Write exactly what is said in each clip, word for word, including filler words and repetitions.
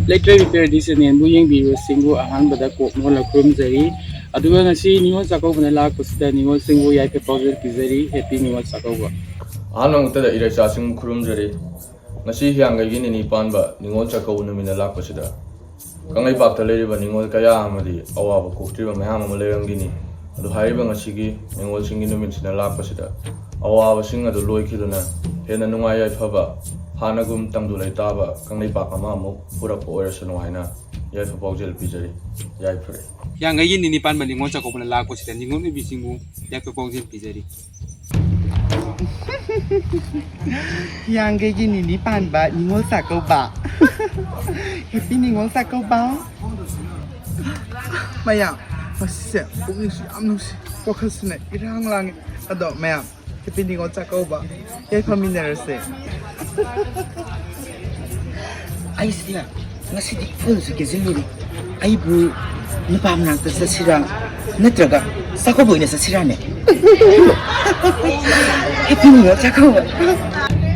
ꯂꯩꯇ꯭ꯔꯩ repair ꯗꯤ ꯆꯦꯅꯦꯜꯕꯨ ꯌꯦꯡꯕꯤꯕꯁꯤꯡꯕꯨ ꯑꯍꯥꯟꯕꯗ ꯀꯣꯛ ꯅꯣꯜꯂ ꯈꯨꯔꯨꯝꯖꯔꯤ꯫ ꯑꯗꯨꯒ ꯉꯁꯤ ꯅꯤꯉꯣꯜ ꯆꯥꯛꯀꯧꯕꯅ ꯂꯥꯛꯄꯁꯤꯗ ꯅꯤꯉꯣꯜꯁꯤꯡꯕꯨ ꯌꯥꯏꯐ ꯄꯥꯎꯖꯦꯜ ꯄꯤꯖꯔꯤ꯫ ꯍꯦꯄꯤ ꯅꯤꯉꯣꯜ ꯆꯥꯛꯀꯧꯕ꯫ ꯑꯍꯥꯟꯕ ꯃꯛꯇꯗ ꯏꯔꯩꯆꯥꯁꯤꯡꯕꯨ ꯈꯨꯔꯨꯝꯖꯔꯤ꯫ ꯉꯁꯤ ꯍꯤꯌꯥꯡꯒꯩꯒꯤ ꯅꯤꯅꯤ ꯄꯥꯟꯕ ꯅꯤꯉꯣꯜ ꯆꯥꯛꯀꯧꯕ ꯅꯨꯃꯤꯠꯅ ꯂꯥꯛꯄꯁꯤꯗ ꯀꯪꯂꯩꯄꯥꯛꯇ ꯂꯩꯔꯤꯕ ꯅꯤꯉꯣꯜ ꯀꯌꯥ ꯑꯃꯗꯤ ꯑꯋꯥꯕ ꯀꯣꯛꯇ꯭ꯔꯤꯕ ꯃꯌꯥꯝ ꯑꯃ ꯂꯩꯔꯝꯒꯅꯤ꯫ ꯑꯗꯨ ꯍꯥꯏꯔꯤꯕ ꯉꯁꯤꯒꯤ ꯅꯤꯉꯣꯜꯁꯤꯡꯒꯤ ꯅꯨꯃꯤꯠꯁꯤꯅ ꯂꯥꯛꯄꯁꯤꯗ ꯑꯋꯥꯕꯁꯤꯡ ꯑꯗꯨ ꯂꯣꯏꯈꯤꯗꯨꯅ ꯍꯦꯟꯅ ꯅꯨꯡꯉꯥꯏ ꯌꯥꯏꯐꯕ, ꯍꯥꯟꯅꯒꯨꯝ ꯇꯪꯗꯨ ꯂꯩꯇꯥꯕ ꯀꯪꯂꯩꯄꯥꯛ ꯑꯃ ꯑꯃꯨꯛ ꯄꯨꯔꯛꯄ ꯑꯣꯏꯔꯁꯅꯨ ꯍꯥꯏꯅ ꯌꯥꯏꯐ ꯄꯥꯎꯖꯦꯜ ꯄꯤꯖꯔꯤ꯫ ꯌꯥꯏꯐꯔꯦ꯫ ꯍꯤꯌꯥꯡꯒꯩꯒꯤ ꯅꯤꯅꯤ ꯄꯥꯟꯕ ꯅꯤꯉꯣꯜ ꯆꯥꯛꯀꯧꯕꯅ ꯂꯥꯛꯄꯁꯤꯗ ꯅꯤꯉꯣꯜ ꯑꯣꯏꯕꯤꯁꯤꯡꯕꯨ ꯌꯥꯏꯐ ꯄꯥꯎꯖꯦꯜ ꯄꯤꯖꯔꯤ꯫ ꯍꯤꯌꯥꯡꯒꯩꯒꯤ ꯅꯤꯅꯤ ꯄꯥꯟꯕ ꯅꯤꯉꯣꯜ ꯆꯥꯛꯀꯧꯕ꯫ ꯍꯦꯄꯤ ꯅꯤꯉꯣꯜ ꯆꯥꯛꯀꯧꯕ꯫ ꯃꯌꯥꯝ, ꯉꯁꯤꯁꯦ ꯄꯨꯛꯅꯤꯡꯁꯨ ꯌꯥꯝ ꯅꯨꯡꯁꯤ, ꯋꯥꯈꯜꯁꯨꯅꯦ ꯏꯔꯥꯡ ꯂꯥꯡꯉꯤ꯫ ꯑꯗꯣ ꯃꯌꯥꯝ, ꯍꯦꯄꯤ ꯅꯤꯉꯣꯜ ꯆꯥꯛꯀꯧꯕ ꯌꯥꯏꯐꯃꯤꯟꯅꯔꯁꯦ꯫ ꯑꯩꯁꯦ ꯉꯁꯤꯗꯤ ꯐꯨꯜꯁꯨ ꯀꯦꯁꯤꯜꯂꯨꯔꯦ꯫ ꯑꯩꯕꯨ ꯅꯨꯄꯥ ꯃꯅꯥꯛꯇ ꯆꯠꯁꯤꯔꯥ, ꯅꯠꯇ꯭ꯔꯒ ꯆꯥꯛꯀꯧꯕ ꯑꯣꯏꯅ ꯆꯠꯁꯤꯔꯥꯅꯦ? ꯍꯦꯄꯤ ꯅꯤꯉꯣꯜ ꯆꯥꯛꯀꯧꯕ꯫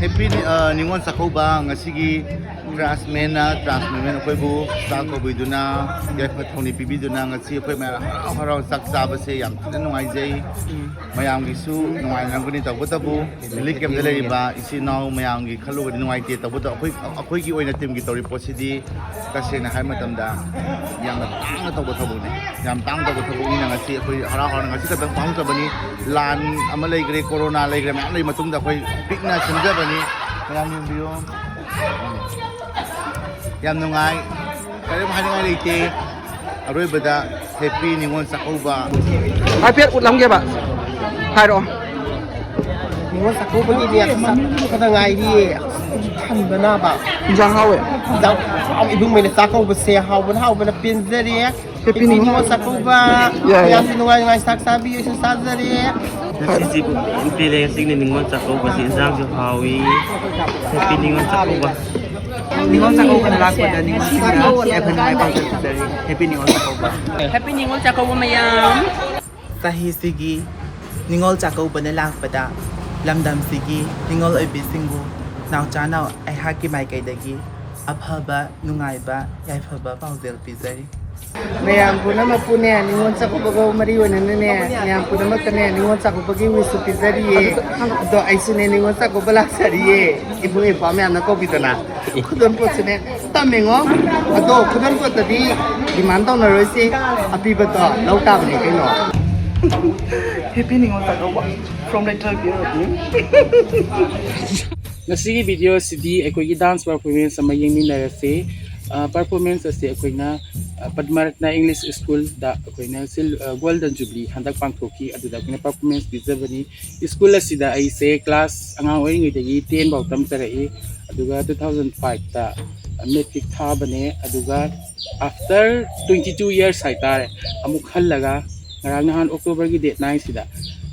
ꯍꯦꯄꯤ ꯅꯤ-, ꯑ, ꯅꯤꯉꯣꯜ ꯆꯥꯛꯀꯧꯕ꯫ ꯉꯁꯤꯒꯤ ꯀ꯭ꯔꯥꯐꯁꯃꯦꯟꯅ ꯇ꯭ꯔꯥꯟꯁꯃꯦꯟ ꯑꯩꯈꯣꯏꯕꯨ ꯆꯥꯛ ꯀꯧꯕꯤꯗꯨꯅ, ꯌꯥꯏꯐ ꯊꯧꯅꯤ ꯄꯤꯕꯤꯗꯨꯅ ꯉꯁꯤ ꯑꯩꯈꯣꯏ ꯃꯌꯥꯝ ꯍꯔꯥꯎ ꯍꯔꯥꯎ ꯆꯥꯛ ꯆꯥꯕꯁꯦ ꯌꯥꯝ ꯊꯤꯅ ꯅꯨꯡꯉꯥꯏꯖꯩ꯫ ꯃꯌꯥꯝꯒꯤꯁꯨ ꯅꯨꯡꯉꯥꯏꯅꯔꯝꯒꯅꯤ꯫ ꯇꯧꯕꯇꯕꯨ ꯔꯤꯂꯤꯐ ꯀꯦꯝꯞꯇ ꯂꯩꯔꯤꯕ ꯏꯆꯤꯜ ꯏꯅꯥꯎ ꯃꯌꯥꯝꯒꯤ ꯈꯜꯂꯨꯕꯗꯤ ꯅꯨꯡꯉꯥꯏꯇꯦ꯫ ꯇꯧꯕꯇꯕꯨ ꯑꯩꯈꯣꯏ, ꯑꯩꯈꯣꯏꯒꯤ ꯑꯣꯏꯅ ꯇꯤꯝꯒꯤ ꯇꯧꯔꯤ ꯄꯣꯠꯁꯤꯗꯤ ꯇꯁꯦꯡꯅ ꯍꯥꯏꯕ ꯃꯇꯝꯗ ꯌꯥꯝꯅ ꯇꯥꯡꯅ ꯇꯧꯕ ꯊꯕꯛꯅꯤ꯫ ꯌꯥꯝ ꯇꯥꯡꯅ ꯇꯧꯕ ꯊꯕꯛꯅꯤꯅ ꯉꯁꯤ ꯑꯩꯈꯣꯏ ꯍꯔꯥꯎ ꯍꯔꯥꯎꯅ ꯉꯁꯤ ꯈꯛꯇꯪ ꯄꯥꯡꯊꯣꯛꯆꯕꯅꯤ꯫ ꯂꯥꯟ ꯑꯃ ꯂꯩꯈ꯭ꯔꯦ, ꯀꯣꯔꯣꯅꯥ ꯂꯩꯈ꯭ꯔꯦ, ꯃꯌꯥꯝ ꯂꯩ ꯃꯇꯨꯡꯗ ꯑꯩꯈꯣꯏ ꯄꯤꯛꯅ ꯁꯤꯟꯖꯕꯅꯤ꯫ ꯃꯌꯥꯝ ꯌꯦꯡꯕꯤꯌꯨ꯫ ꯌꯥꯝ ꯅꯨꯡꯉꯥꯏ꯫ ꯀꯔꯤꯝ ꯍꯥꯏꯅꯤꯡꯉꯥꯏ ꯂꯩꯇꯦ꯫ ꯑꯔꯣꯏꯕꯗ ꯍꯦꯄꯤ ꯅꯤꯉꯣꯜ ꯆꯥꯛꯀꯧꯕ꯫ ꯍꯥꯏꯐꯦꯠ ꯎꯠꯂꯝꯒꯦꯕ꯫ ꯍꯥꯏꯔꯛꯑꯣ꯫ ꯅꯤꯉꯣꯜ ꯆꯥꯛꯀꯧꯕꯒꯤꯅꯦ ꯆꯥꯛ ꯈꯛꯇ ꯉꯥꯏꯔꯤꯌꯦ꯫ ꯊꯟꯕꯅꯕ꯫ ꯏꯟꯖꯥꯡ ꯍꯥꯎꯋꯦ꯫ ꯏꯟꯖꯥꯡ ꯍꯥꯎ-, ꯏꯕꯨꯡꯉꯩꯅ ꯆꯥꯛ ꯀꯧꯕꯁꯦ ꯍꯥꯎꯕꯅ ꯍꯥꯎꯕꯅ ꯄꯦꯟꯖꯔꯦ꯫ ꯍꯦꯄꯤ ꯍꯦꯄꯤ ꯅꯤꯉꯣꯜ꯫ ꯅꯤꯉꯣꯜ ꯆꯥꯛꯀꯧꯕ꯫ ꯌꯥꯏ, ꯌꯥꯏ꯫ ꯃꯌꯥꯝꯁꯨ ꯅꯨꯡꯉꯥꯏ ꯅꯨꯡꯉꯥꯏ ꯆꯥꯛ ꯆꯥꯕꯤꯌꯨ, ꯑꯩꯁꯨ ꯆꯥꯖꯔꯦ꯫ ꯉꯁꯤꯁꯤꯕꯨ ꯌꯥꯝ ꯄꯦꯜꯂꯦ꯫ ꯉꯁꯤꯒꯤ ꯅꯤꯉꯣꯜ ꯆꯥꯛꯀꯧꯕꯁꯤ ꯏꯟꯖꯥꯡꯁꯨ ꯍꯥꯎꯏ꯫ ꯍꯦꯄꯤ ꯅꯤꯉꯣꯜ ꯆꯥꯛꯀꯧꯕ꯫ ꯅꯤꯉꯣꯜ ꯆꯥꯛꯀꯧꯕꯅ ꯂꯥꯛꯄꯗ ꯅꯤꯉꯣꯜꯁꯤꯡꯗ ꯌꯥꯏꯐ ꯅꯨꯡꯉꯥꯏ ꯄꯥꯎꯖꯦꯜ ꯄꯤꯖꯔꯤ꯫ ꯍꯦꯄꯤ ꯅꯤꯉꯣꯜ ꯆꯥꯛꯀꯧꯕ꯫ ꯍꯦꯄꯤ ꯅꯤꯉꯣꯜ ꯆꯥꯛꯀꯧꯕ ꯃꯌꯥꯝ꯫ ꯆꯍꯤꯁꯤꯒꯤ ꯅꯤꯉꯣꯜ ꯆꯥꯛꯀꯧꯕꯅ ꯂꯥꯛꯄꯗ ꯂꯝꯗꯝꯁꯤꯒꯤ ꯅꯤꯉꯣꯜ ꯑꯣꯏꯕꯤꯁꯤꯡꯕꯨ ꯅꯥꯎꯆꯥꯅ ꯑꯩꯍꯥꯛꯀꯤ ꯃꯥꯏꯀꯩꯗꯒꯤ ꯑꯐꯕ, ꯅꯨꯡꯉꯥꯏꯕ, ꯌꯥꯏꯐꯕ ꯄꯥꯎꯖꯦꯜ ꯄꯤꯖꯔꯤ꯫ ꯃꯌꯥꯝ ꯄꯨꯝꯅꯃꯛꯄꯨꯅꯦ, ꯅꯤꯉꯣꯜ ꯆꯥꯛꯀꯧꯕꯒ ꯃꯔꯤ ꯑꯣꯏꯅꯅꯅꯦ, ꯃꯌꯥꯝ ꯄꯨꯝꯅꯃꯛꯇꯅꯦ, ꯅꯤꯉꯣꯜ ꯆꯥꯛꯀꯧꯕꯒꯤ ꯋꯤꯁꯁꯨ ꯄꯤꯖꯔꯤꯌꯦ꯫ ꯑꯗꯣ ꯑꯩꯁꯨꯅꯦ, ꯅꯤꯉꯣꯜ ꯆꯥꯛꯀꯧꯕ ꯂꯥꯛꯆꯔꯤꯌꯦ꯫ ꯏꯕꯨꯡ ꯏꯄ꯭ꯋꯥ ꯃꯌꯥꯝꯅ ꯀꯧꯕꯤꯗꯅ꯫ ꯈꯨꯗꯣꯜꯄꯣꯠꯁꯨꯅꯦ ꯇꯝꯃꯦꯉꯣ꯫ ꯑꯗꯣ ꯈꯨꯗꯣꯜꯄꯣꯠꯇꯗꯤ ꯗꯤꯃꯥꯟ ꯇꯧꯅꯔꯣꯏꯁꯤ꯫ ꯑꯄꯤꯕꯗꯣ ꯂꯧ ꯇꯥꯕꯅꯤ ꯀꯩꯅꯣ꯫ Happy Ningol Chakkouba from Little Beauty꯫ ꯉꯁꯤꯒꯤ ꯚꯤꯗꯤꯑꯣ ꯑꯁꯤꯗꯤ ꯑꯩꯈꯣꯏꯒꯤ ꯗꯥꯟꯁ ꯄꯔꯐꯣꯔꯃꯦꯟꯁ ꯑꯃ ꯌꯦꯡꯃꯤꯟꯅꯔꯁꯤ꯫ ꯑ, ꯄꯔꯐꯣꯔꯃꯦꯟꯁ ꯑꯁꯤ ꯑꯩꯈꯣꯏꯅ, ꯑ, ꯄꯗꯃꯔꯠꯅ ꯏꯪꯂꯤꯁ ꯁ꯭ꯀꯨꯜꯗ ꯑꯩꯈꯣꯏꯅ ꯁꯤꯜ-, ꯑ, ꯒꯣꯜꯗꯟ ꯖꯨꯕꯤꯂꯤ ꯍꯟꯗꯛ ꯄꯥꯡꯊꯣꯛꯈꯤ, ꯑꯗꯨꯗ ꯑꯩꯈꯣꯏꯅ ꯄꯔꯐꯣꯔꯃꯦꯟꯁ ꯄꯤꯖꯕꯅꯤ꯫ ꯁ꯭ꯀꯨꯜ ꯑꯁꯤꯗ ꯑꯩꯁꯦ ꯀ꯭ꯂꯥꯁ ꯑꯉꯥꯡ ꯑꯣꯏꯔꯤꯉꯩꯗꯒꯤ ꯇꯦꯟ ꯐꯥꯎ ꯇꯝꯖꯔꯛꯏ, ꯑꯗꯨꯒ ꯇꯨ ꯊꯥꯎꯖꯟ ꯐꯥꯏꯚꯇ ꯃꯦꯇ꯭ꯔꯤꯛ ꯊꯥꯕꯅꯦ, ꯑꯗꯨꯒ after twenty two years ꯍꯥꯏꯇꯥꯔꯦ, ꯑꯃꯨꯛ ꯍꯜꯂꯒ ꯉꯔꯥꯡ ꯅꯍꯥꯟ ꯑꯣꯛꯇꯣꯕꯔꯒꯤ ꯗꯦꯠ ꯅꯥꯏꯟꯁꯤꯗ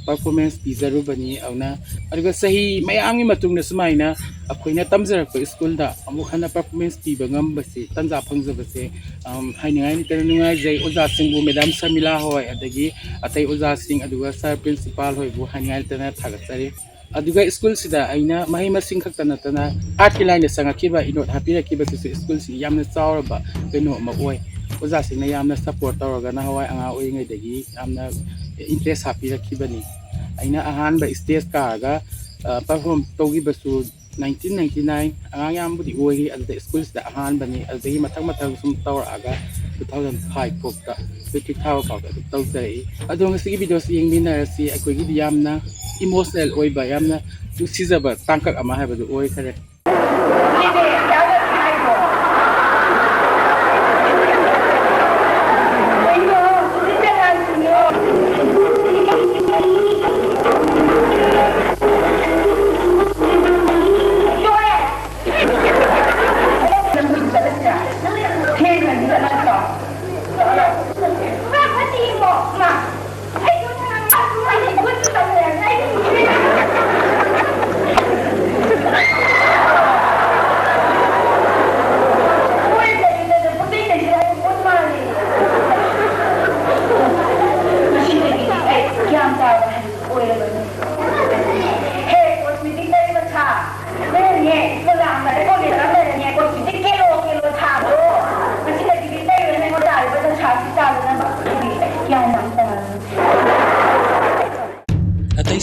ꯄꯔꯐꯣꯔꯃꯦꯟꯁ ꯄꯤꯖꯔꯨꯕꯅꯤ꯫ ꯑꯗꯨꯅ, ꯑꯗꯨꯒ ꯆꯍꯤ ꯃꯌꯥꯝꯒꯤ ꯃꯇꯨꯡꯗ ꯁꯨꯃꯥꯏꯅ ꯑꯩꯈꯣꯏꯅ ꯇꯝꯖꯔꯛꯄ ꯁ꯭ꯀꯨꯜꯗ ꯑꯃꯨꯛ ꯍꯟꯅ ꯄꯔꯐꯣꯔꯃꯦꯟꯁ ꯄꯤꯕ ꯉꯝꯕꯁꯤ, ꯇꯟꯖꯥ ꯐꯪꯖꯕꯁꯦ, ꯑꯝ, ꯍꯥꯏꯅꯤꯡꯉꯥꯏ ꯂꯩꯇꯅ ꯅꯨꯡꯉꯥꯏꯖꯩ꯫ ꯑꯣꯖꯥꯁꯤꯡꯕꯨ, ꯃꯦꯗꯥꯝ ꯁꯔꯃꯤꯂꯥ ꯍꯣꯏ, ꯑꯗꯒꯤ ꯑꯇꯩ ꯑꯣꯖꯥꯁꯤꯡ, ꯑꯗꯨꯒ ꯁꯥꯔ ꯄ꯭ꯔꯤꯟꯁꯤꯄꯥꯜ ꯍꯣꯏꯕꯨ ꯍꯥꯏꯅꯤꯡꯉꯥꯏ ꯂꯩꯇꯅ ꯊꯥꯒꯠꯆꯔꯤ꯫ ꯑꯗꯨꯒ ꯁ꯭ꯀꯨꯜꯁꯤꯗ ꯑꯩꯅ ꯃꯍꯩ ꯃꯁꯤꯡ ꯈꯛꯇ ꯅꯠꯇꯅ ꯑꯥꯔꯠꯀꯤ ꯂꯥꯏꯟꯗ ꯆꯪꯉꯛꯈꯤꯕ, ꯏꯅꯣꯠ ꯍꯥꯞꯄꯤꯔꯛꯈꯤꯕꯁꯤꯁꯨ ꯁ꯭ꯀꯨꯜꯁꯤ ꯌꯥꯝꯅ ꯆꯥꯎꯔꯕ ꯀꯩꯅꯣ ꯑꯃ ꯑꯣꯏ꯫ ꯑꯣꯖꯥꯁꯤꯡꯅ ꯌꯥꯝꯅ ꯁꯞꯄꯣꯔꯠ ꯇꯧꯔꯒ ꯅꯍꯥꯟꯋꯥꯏ ꯑꯉꯥꯡ ꯑꯣꯏꯔꯤꯉꯩꯗꯒꯤ ꯌꯥꯝꯅ ꯏꯟꯇꯔꯦꯁ ꯍꯥꯞꯄꯤꯔꯛꯈꯤꯕꯅꯤ꯫ ꯑꯩꯅ ꯑꯍꯥꯟꯕ ꯁ꯭ꯇꯦꯖ ꯀꯥꯔꯒ, ꯑ, ꯄꯔꯐꯣꯔꯝ ꯇꯧꯈꯤꯕꯁꯨ ꯅꯥꯏꯟꯇꯤꯟ ꯅꯥꯏꯟꯇꯤ ꯅꯥꯏꯟ, ꯑꯉꯥꯡ ꯌꯥꯝꯕꯨꯗꯤ ꯑꯣꯏꯔꯤ, ꯑꯗꯨꯗ ꯁ꯭ꯀꯨꯜꯁꯤꯗ ꯑꯍꯥꯟꯕꯅꯤ꯫ ꯑꯗꯨꯗꯒꯤ ꯃꯊꯪ ꯃꯊꯪ ꯁꯨꯝ ꯇꯧꯔꯛꯑꯒ ꯇꯨ ꯊꯥꯎꯖꯟ ꯐꯥꯏꯚ ꯐꯥꯎꯗ ꯃꯦꯇ꯭ꯔꯤꯛ ꯊꯥꯕ ꯐꯥꯎꯗ ꯑꯗꯨꯝ ꯇꯧꯖꯔꯛꯏ꯫ ꯑꯗꯣ ꯉꯁꯤꯒꯤ ꯚꯤꯗꯤꯑꯣꯁꯤ ꯌꯦꯡꯃꯤꯟꯅꯔꯁꯤ꯫ ꯑꯩꯈꯣꯏꯒꯤꯗꯤ ꯌꯥꯝꯅ ꯏꯃꯣꯁꯅꯦꯜ ꯑꯣꯏꯕ, ꯌꯥꯝꯅ ꯅꯨꯡꯁꯤꯖꯕ ꯇꯥꯡꯀꯛ ꯑꯃ ꯍꯥꯏꯕꯗꯨ ꯑꯣꯏꯈꯔꯦ꯫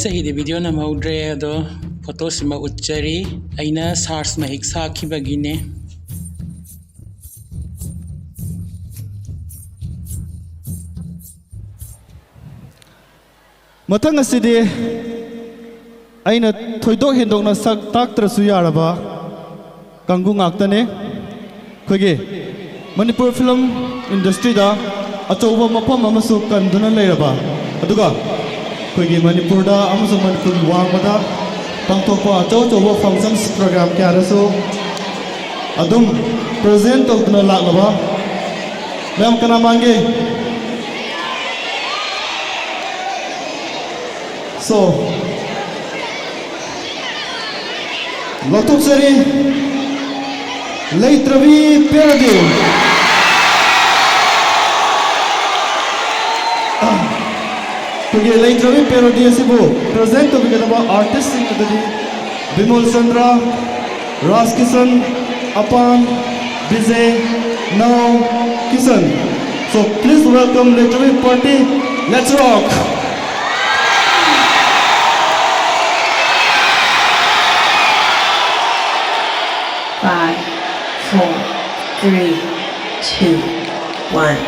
ꯑꯇꯩꯗꯤ ꯚꯤꯗꯤꯑꯣ ꯅꯝꯍꯧꯗ꯭ꯔꯦ, ꯑꯗꯣ ꯐꯣꯇꯣꯁꯤꯃ ꯎꯠꯆꯔꯤ꯫ ꯑꯩꯅ ꯁꯥꯔꯁ ꯃꯍꯤꯛ ꯁꯥꯈꯤꯕꯒꯤꯅꯦ꯫ ꯃꯊꯪ ꯑꯁꯤꯗꯤ ꯑꯩꯅ ꯊꯣꯏꯗꯣꯛ ꯍꯦꯟꯗꯣꯛꯅ ꯁꯛ ꯇꯥꯛꯇ꯭ꯔꯁꯨ ꯌꯥꯔꯕ ꯀꯥꯡꯕꯨ ꯉꯥꯛꯇꯅꯦ꯫ ꯑꯩꯈꯣꯏꯒꯤ ꯃꯅꯤꯄꯨꯔ ꯐꯤꯂꯝ ꯏꯟꯗꯁꯇ꯭ꯔꯤꯗ ꯑꯆꯧꯕ ꯃꯐꯝ ꯑꯃꯁꯨ ꯀꯟꯗꯨꯅ ꯂꯩꯔꯕ, ꯑꯗꯨꯒ ꯑꯩꯈꯣꯏꯒꯤ ꯃꯅꯤꯄꯨꯔꯗ ꯑꯃꯁꯨꯡ ꯃꯅꯤꯄꯨꯔꯒꯤ ꯋꯥꯡꯃꯗ ꯄꯥꯡꯊꯣꯛꯄ ꯑꯆꯧ ꯑꯆꯧꯕ ꯐꯪꯁꯟꯁ ꯄ꯭ꯔꯣꯒ꯭ꯔꯥꯝ ꯀꯌꯥꯗꯁꯨ ꯑꯗꯨꯝ ꯄ꯭ꯔꯖꯦꯟ ꯇꯧꯗꯨꯅ ꯂꯥꯛꯂꯕ ꯃꯌꯥꯝ ꯀꯅꯥ ꯃꯥꯟꯒꯦ? So, ꯂꯥꯎꯊꯣꯛꯆꯔꯤ, ꯂꯩꯇ꯭ꯔꯕꯤ ꯄꯦꯔꯣꯗꯤ꯫ ꯑꯩꯈꯣꯏꯒꯤ ꯂꯩꯇ꯭ꯔꯕꯤ ꯄꯦꯔꯣꯗꯤ ꯑꯁꯤꯕꯨ ꯄ꯭ꯔꯖꯦꯟ ꯇꯧꯕꯤꯒꯗꯕ ꯑꯥꯔꯇꯤꯁꯁꯤꯡ ꯑꯗꯨꯗꯤ ꯕꯤꯃꯣꯜ ꯆꯟꯗ꯭ꯔ, ꯔꯥꯖ ꯀꯤꯁꯟ, ꯑꯄꯥꯟ, ꯕꯤꯖꯦ, ꯅꯥꯎ, Kisan. So please welcome ꯂꯩꯇ꯭ꯔꯕꯤ party. Let's rock! Five, four, three, two, one.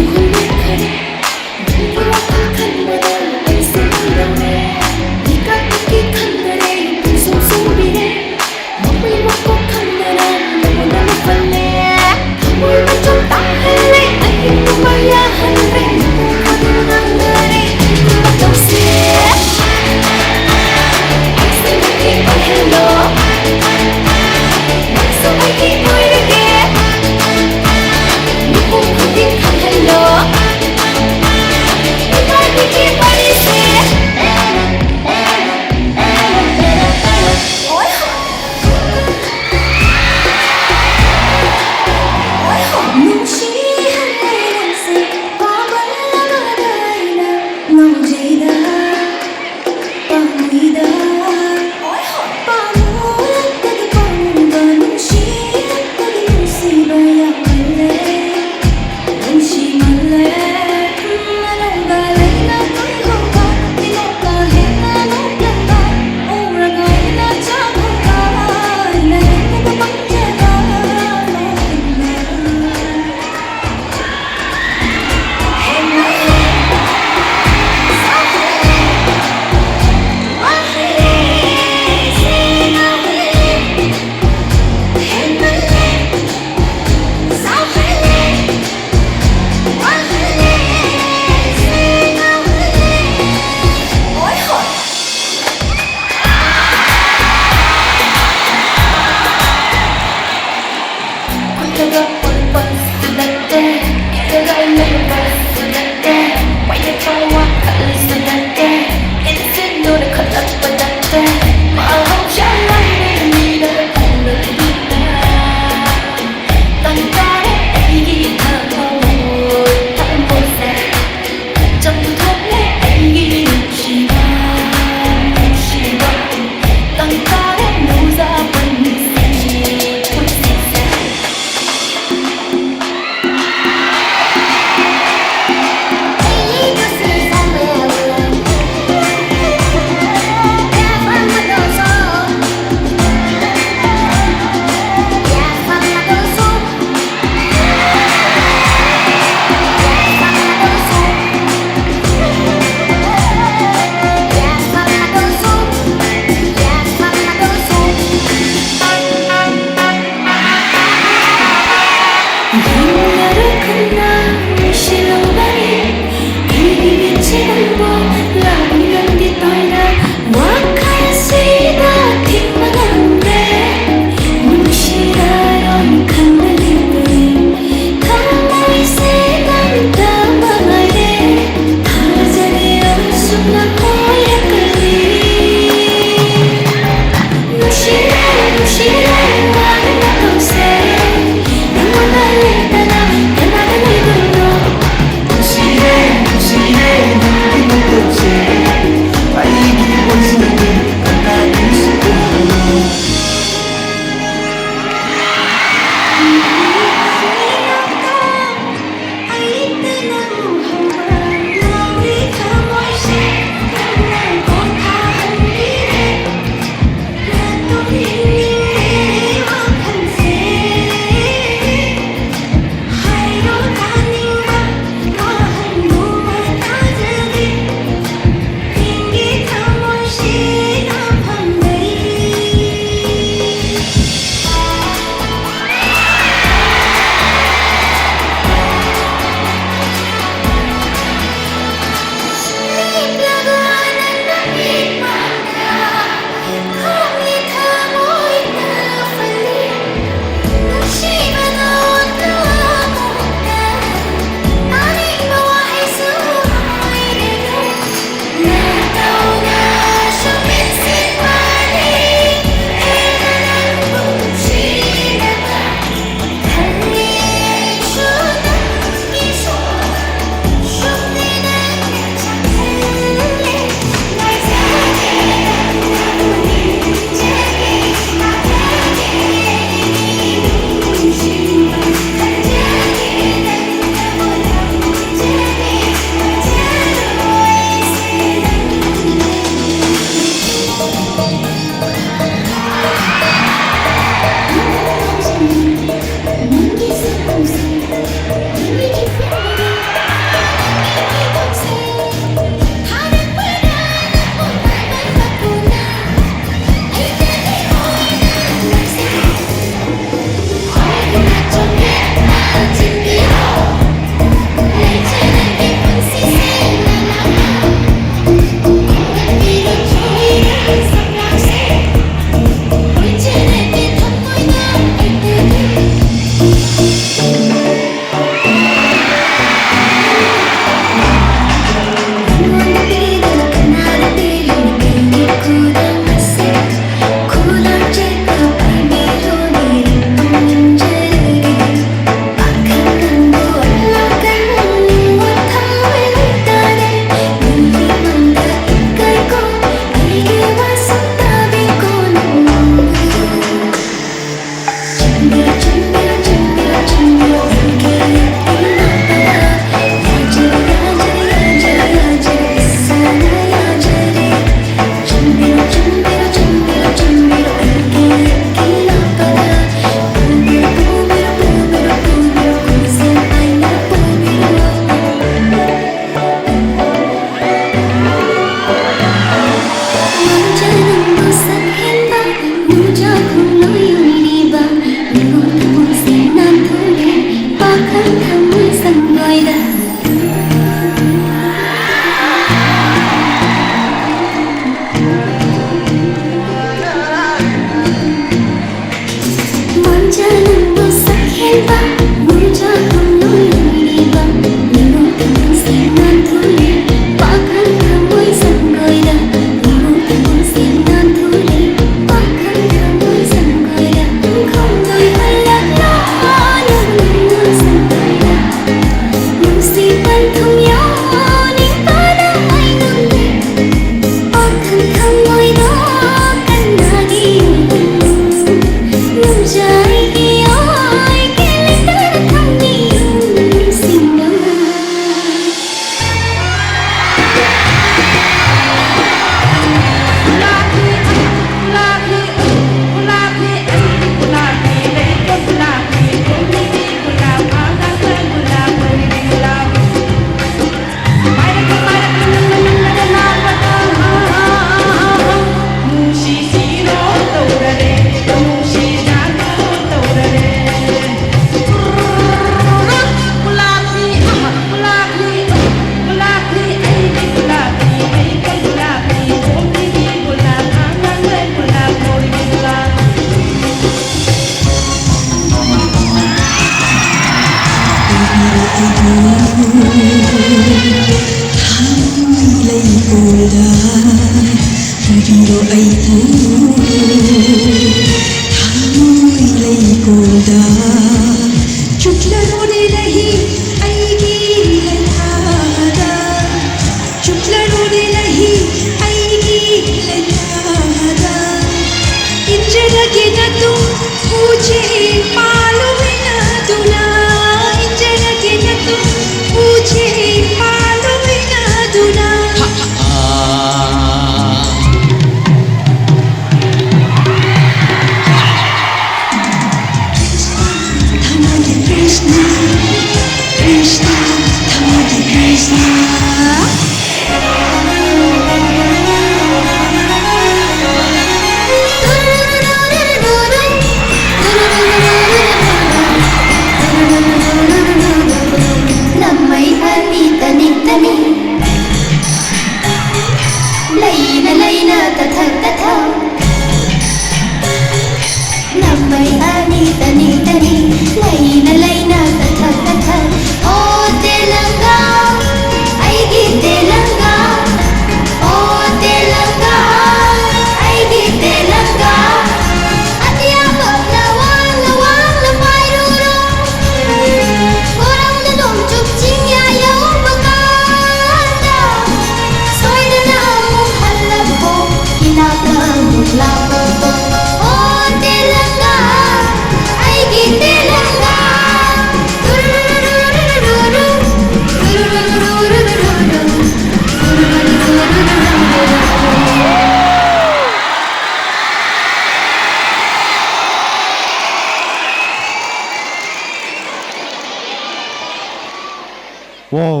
Wow.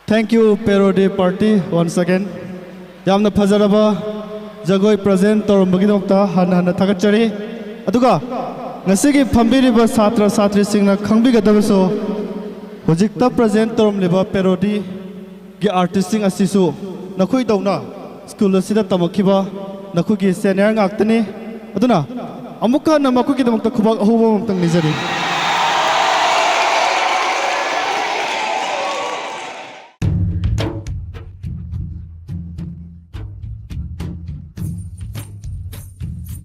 Thank you, Parody Party, once again. ꯌꯥꯝꯅ ꯐꯖꯔꯕ ꯖꯒꯣꯏ present ꯇꯧꯔꯝꯕꯒꯤꯗꯃꯛꯇ ꯍꯟꯅ ꯍꯟꯅ ꯊꯥꯒꯠꯆꯔꯤ꯫ ꯑꯗꯨꯒ ꯉꯁꯤꯒꯤ ꯐꯝꯕꯤꯔꯤꯕ ꯁꯥꯇ꯭ꯔ ꯁꯥꯇ꯭ꯔꯤꯁꯤꯡꯅ ꯈꯪꯕꯤꯒꯗꯕꯁꯨ, ꯍꯧꯖꯤꯛꯇ present ꯇꯧꯔꯝꯂꯤꯕ parodyꯒꯤ artistꯁꯤꯡ ꯑꯁꯤꯁꯨ ꯅꯈꯣꯏꯗꯧꯅ school ꯑꯁꯤꯗ ꯇꯝꯃꯛꯈꯤꯕ ꯅꯈꯣꯏꯒꯤ senior ꯉꯥꯛꯇꯅꯤ꯫ ꯑꯗꯨꯅ ꯑꯃꯨꯛꯀ ꯍꯟꯅ ꯃꯈꯣꯏꯒꯤꯗꯃꯛꯇ ꯈꯨꯕꯥꯛ ꯑꯍꯧꯕ ꯑꯃꯇꯪ ꯅꯤꯖꯔꯤ꯫